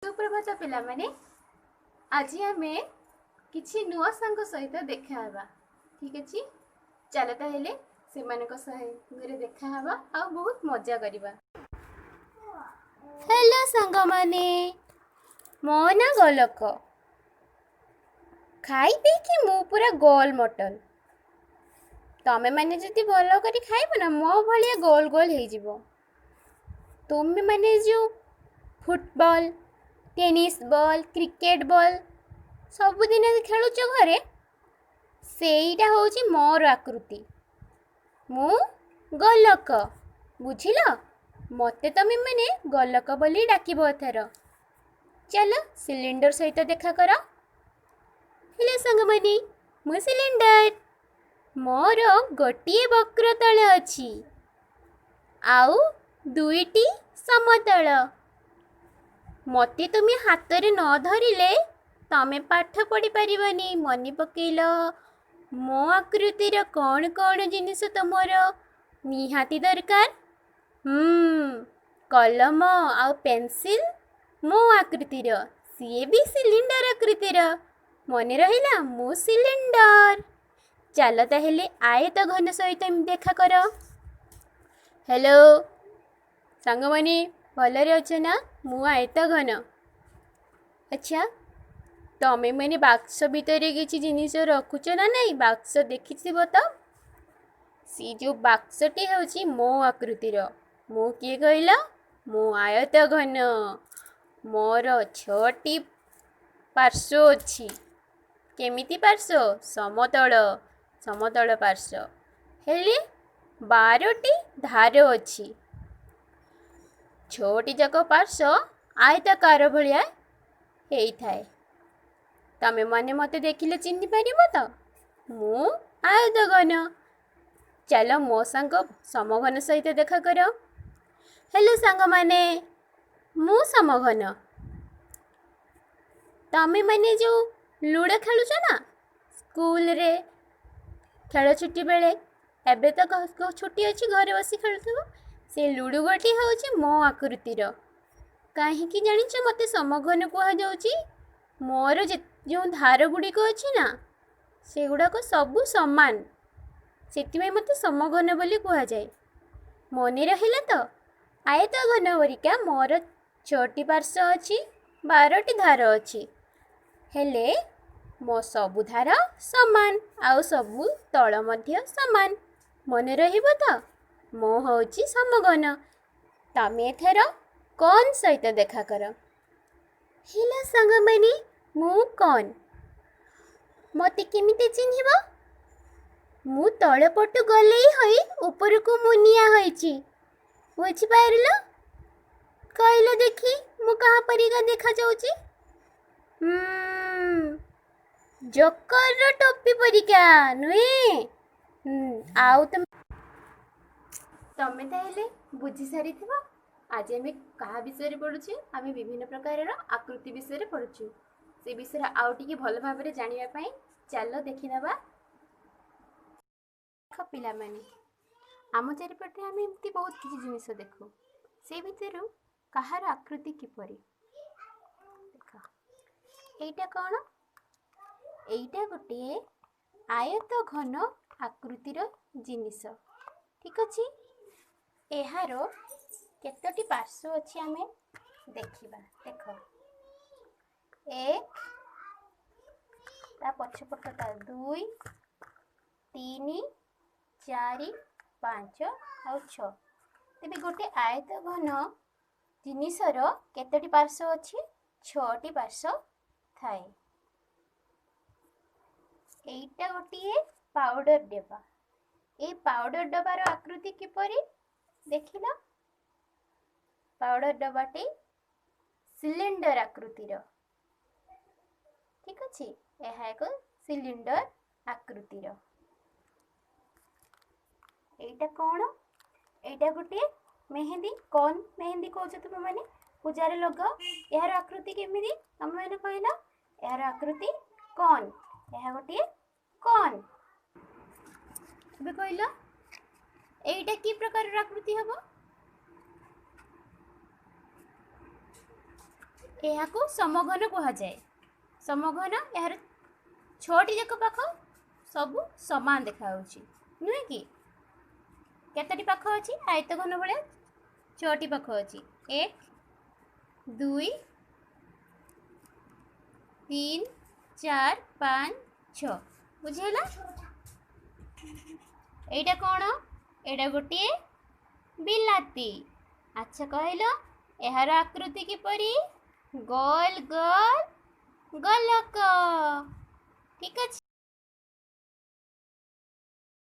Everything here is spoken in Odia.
ସୁପ୍ରଭାତ ପିଲାମାନେ, ଆଜି ଆମେ କିଛି ନୂଆ ସାଙ୍ଗ ସହିତ ଦେଖା ହେବା। ଠିକ୍ ଅଛି, ଚାଲ ତାହେଲେ ସେମାନଙ୍କ ସାଙ୍ଗରେ ଦେଖା ହେବା ଆଉ ବହୁତ ମଜା କରିବା। ହ୍ୟାଲୋ ସାଙ୍ଗମାନେ, ମୋ ନାଁ ଗୋଲକ। ଖାଇ ପିଇକି ମୁଁ ପୁରା ଗୋଲ ମଟନ। ତମେମାନେ ଯଦି ଭଲ କରି ଖାଇବ ନା, ମୋ ଭଳିଆ ଗୋଲ ଗୋଲ ହେଇଯିବ। ତୁମେମାନେ ଯେଉଁ football, tennis ball, cricket ball ସବୁଦିନ ଖେଳୁଛ ଘରେ, ସେଇଟା ହେଉଛି ମୋର ଆକୃତି। ମୁଁ ଗୋଲକ, ବୁଝିଲ? ମୋତେ ତମେମାନେ ଗୋଲକ ବୋଲି ଡାକିବ ଏଥର। ଚାଲ ସିଲିଣ୍ଡର ସହିତ ଦେଖା କର। ହ୍ୟାଲୋ ସାଙ୍ଗମାନେ, ମୁଁ ସିଲିଣ୍ଡର। ମୋର ଗୋଟିଏ ବକ୍ରତଳ ଅଛି ଆଉ ଦୁଇଟି ସମତଳ। ମୋତେ ତୁମେ ହାତରେ ନ ଧରିଲେ ତମେ ପାଠ ପଢ଼ିପାରିବନି। ମନେ ପକେଇଲ, ମୋ ଆକୃତିର କ'ଣ କ'ଣ ଜିନିଷ ତୁମର ନିହାତି ଦରକାର? କଲମ ଆଉ ପେନସିଲ୍ ମୋ ଆକୃତିର, ସିଏ ବି ସିଲିଣ୍ଡର ଆକୃତିର। ମନେ ରହିଲା? ମୁଁ ସିଲିଣ୍ଡର। ଚାଲ ତାହେଲେ ଆୟତ ଘନ ସହିତ ଦେଖା କର। ହ୍ୟାଲୋ ସାଙ୍ଗମାନେ, ଭଲରେ ଅଛ ନା? ମୁଁ ଆୟତ ଘନ। ଆଚ୍ଛା, ତମେମାନେ ବାକ୍ସ ଭିତରେ କିଛି ଜିନିଷ ରଖୁଛ ନା ନାଇଁ? ବାକ୍ସ ଦେଖିଥିବ ତ? ସେ ଯେଉଁ ବାକ୍ସଟି ହେଉଛି ମୋ ଆକୃତିର। ମୁଁ କିଏ କହିଲ? ମୁଁ ଆୟତ ଘନ। ମୋର 6ଟି ପାର୍ଶ୍ୱ ଅଛି। କେମିତି ପାର୍ଶ୍ୱ? ସମତଳ, ସମତଳ ପାର୍ଶ୍ୱ। ହେଲେ 12ଟି ଧାର ଅଛି। 6ଟି ଯାକ ପାର୍ଶ୍ୱ ଆୟତାକାର ଭଳିଆ ହେଇଥାଏ। ତମେମାନେ ମୋତେ ଦେଖିଲେ ଚିହ୍ନି ପାରିବ ତ? ମୁଁ ଆୟତ ଘନ। ଚାଲ ମୋ ସାଙ୍ଗ ସମଘନ ସହିତ ଦେଖା କର। ହ୍ୟାଲୋ ସାଙ୍ଗମାନେ, ମୁଁ ସମଘନ। ତମେମାନେ ଯେଉଁ ଲୁଡ଼ୋ ଖେଳୁଛ ନା ସ୍କୁଲରେ ଖେଳ ଛୁଟି ବେଳେ, ଏବେ ତ ଛୁଟି ଅଛି, ଘରେ ବସି ଖେଳୁଥିବ, ସେ ଲୁଡ଼ୁ ଗୋଟି ହେଉଛି ମୋ ଆକୃତିର। କାହିଁକି ଜାଣିଛ ମୋତେ ସମଘନ କୁହାଯାଉଛି? ମୋର ଯେଉଁ ଧାର ଗୁଡ଼ିକ ଅଛି ନା, ସେଗୁଡ଼ାକ ସବୁ ସମାନ, ସେଥିପାଇଁ ମୋତେ ସମଘନ ବୋଲି କୁହାଯାଏ। ମନେ ରହିଲା ତ? ଆୟତ ଘନ ପରିକା ମୋର 6ଟି ପାର୍ଶ୍ୱ ଅଛି, 12ଟି ଧାର ଅଛି, ହେଲେ ମୋ ସବୁ ଧାର ସମାନ ଆଉ ସବୁ ତଳ ମଧ୍ୟ ସମାନ। ମନେ ରହିବ ତ? ମୁଁ ହେଉଛି ସମଘନ। ତମେ ଏଥର କନ୍ ସହିତ ଦେଖା କର। ହ୍ୟାଲୋ ସାଙ୍ଗମାନେ, ମୁଁ କନ୍। ମୋତେ କେମିତି ଚିହ୍ନିବ? ମୁଁ ତଳ ପଟୁ ଗଲେଇ ହୋଇ ଉପରକୁ ମୁନିଆ ହୋଇଛି। ବୁଝିପାରିଲ? କହିଲ ଦେଖି, ମୁଁ କାହା ପରିକା ଦେଖାଯାଉଛି? ଜୋକରର ଟୋପି ପରିକା ନୁହେଁ? ଆଉ ତମେ ତାହେଲେ ବୁଝି ସାରିଥିବ ଆଜି ଆମେ କାହା ବିଷୟରେ ପଢ଼ୁଛୁ। ଆମେ ବିଭିନ୍ନ ପ୍ରକାରର ଆକୃତି ବିଷୟରେ ପଢ଼ୁଛୁ। ସେ ବିଷୟରେ ଆଉ ଟିକେ ଭଲ ଭାବରେ ଜାଣିବା ପାଇଁ ଚାଲ ଦେଖିନେବା। ଦେଖ ପିଲାମାନେ, ଆମ ଚାରିପଟେ ଆମେ ଏମିତି ବହୁତ କିଛି ଜିନିଷ ଦେଖୁ। ସେ ଭିତରୁ କାହାର ଆକୃତି କିପରି ଦେଖ। ଏଇଟା କ'ଣ? ଏଇଟା ଗୋଟିଏ ଆୟତ ଘନ ଆକୃତିର ଜିନିଷ। ଠିକ୍ ଅଛି, ଏହାର କେତୋଟି ପାର୍ଶ୍ୱ ଅଛି ଆମେ ଦେଖିବା। ଦେଖ, 1, ତା ପଛପଟଟା 2, 3, 4, 5 ଆଉ 6। ତେବେ ଗୋଟେ ଆୟତ ଘନ ଜିନିଷର କେତୋଟି ପାର୍ଶ୍ୱ ଅଛି? 6ଟି ପାର୍ଶ୍ୱ ଥାଏ। ଏଇଟା ଗୋଟିଏ ପାଉଡର ଡବା। ଏଇ ପାଉଡର ଡବାର ଆକୃତି କିପରି ଦେଖିଲ? ପାଉଡର ଡବାଟି ସିଲିଣ୍ଡର ଆକୃତିର। ଠିକ୍ ଅଛି, ଏହା ଏକ ସିଲିଣ୍ଡର ଆକୃତିର। ଏଇଟା କ'ଣ? ଏଇଟା ଗୋଟିଏ ମେହେନ୍ଦି। କନ୍ ମେହେନ୍ଦି କହୁଛ ତୁମେମାନେ, ପୂଜାରେ ଲଗାଅ। ଏହାର ଆକୃତି କେମିତି ତମେମାନେ କହିଲ? ଏହାର ଆକୃତି କନ୍। ଏହା ଗୋଟିଏ କନ୍। ଏବେ କହିଲ, ଏଇଟା କି ପ୍ରକାରର ଆକୃତି ହେବ? ଏହାକୁ ସମଘନ କୁହାଯାଏ। ସମଘନ, ଏହାର ଛଅଟି ଯାକ ପାଖ ସବୁ ସମାନ ଦେଖାଯାଉଛି, ନୁହେଁ କି? କେତୋଟି ପାଖ ଅଛି? ଆୟତଘନ ଭଳିଆ ଛଅଟି ପାଖ ଅଛି। 1, 2, 3, 4, 5, 6। ବୁଝିହେଲା? ଏଇଟା କ'ଣ? ଏଇଟା ଗୋଟିଏ ବିଲାତି। ଆଚ୍ଛା କହିଲ, ଏହାର ଆକୃତି କିପରି? ଗୋଲ ଗୋଲ ଗୋଲକ। ଠିକ୍ ଅଛି।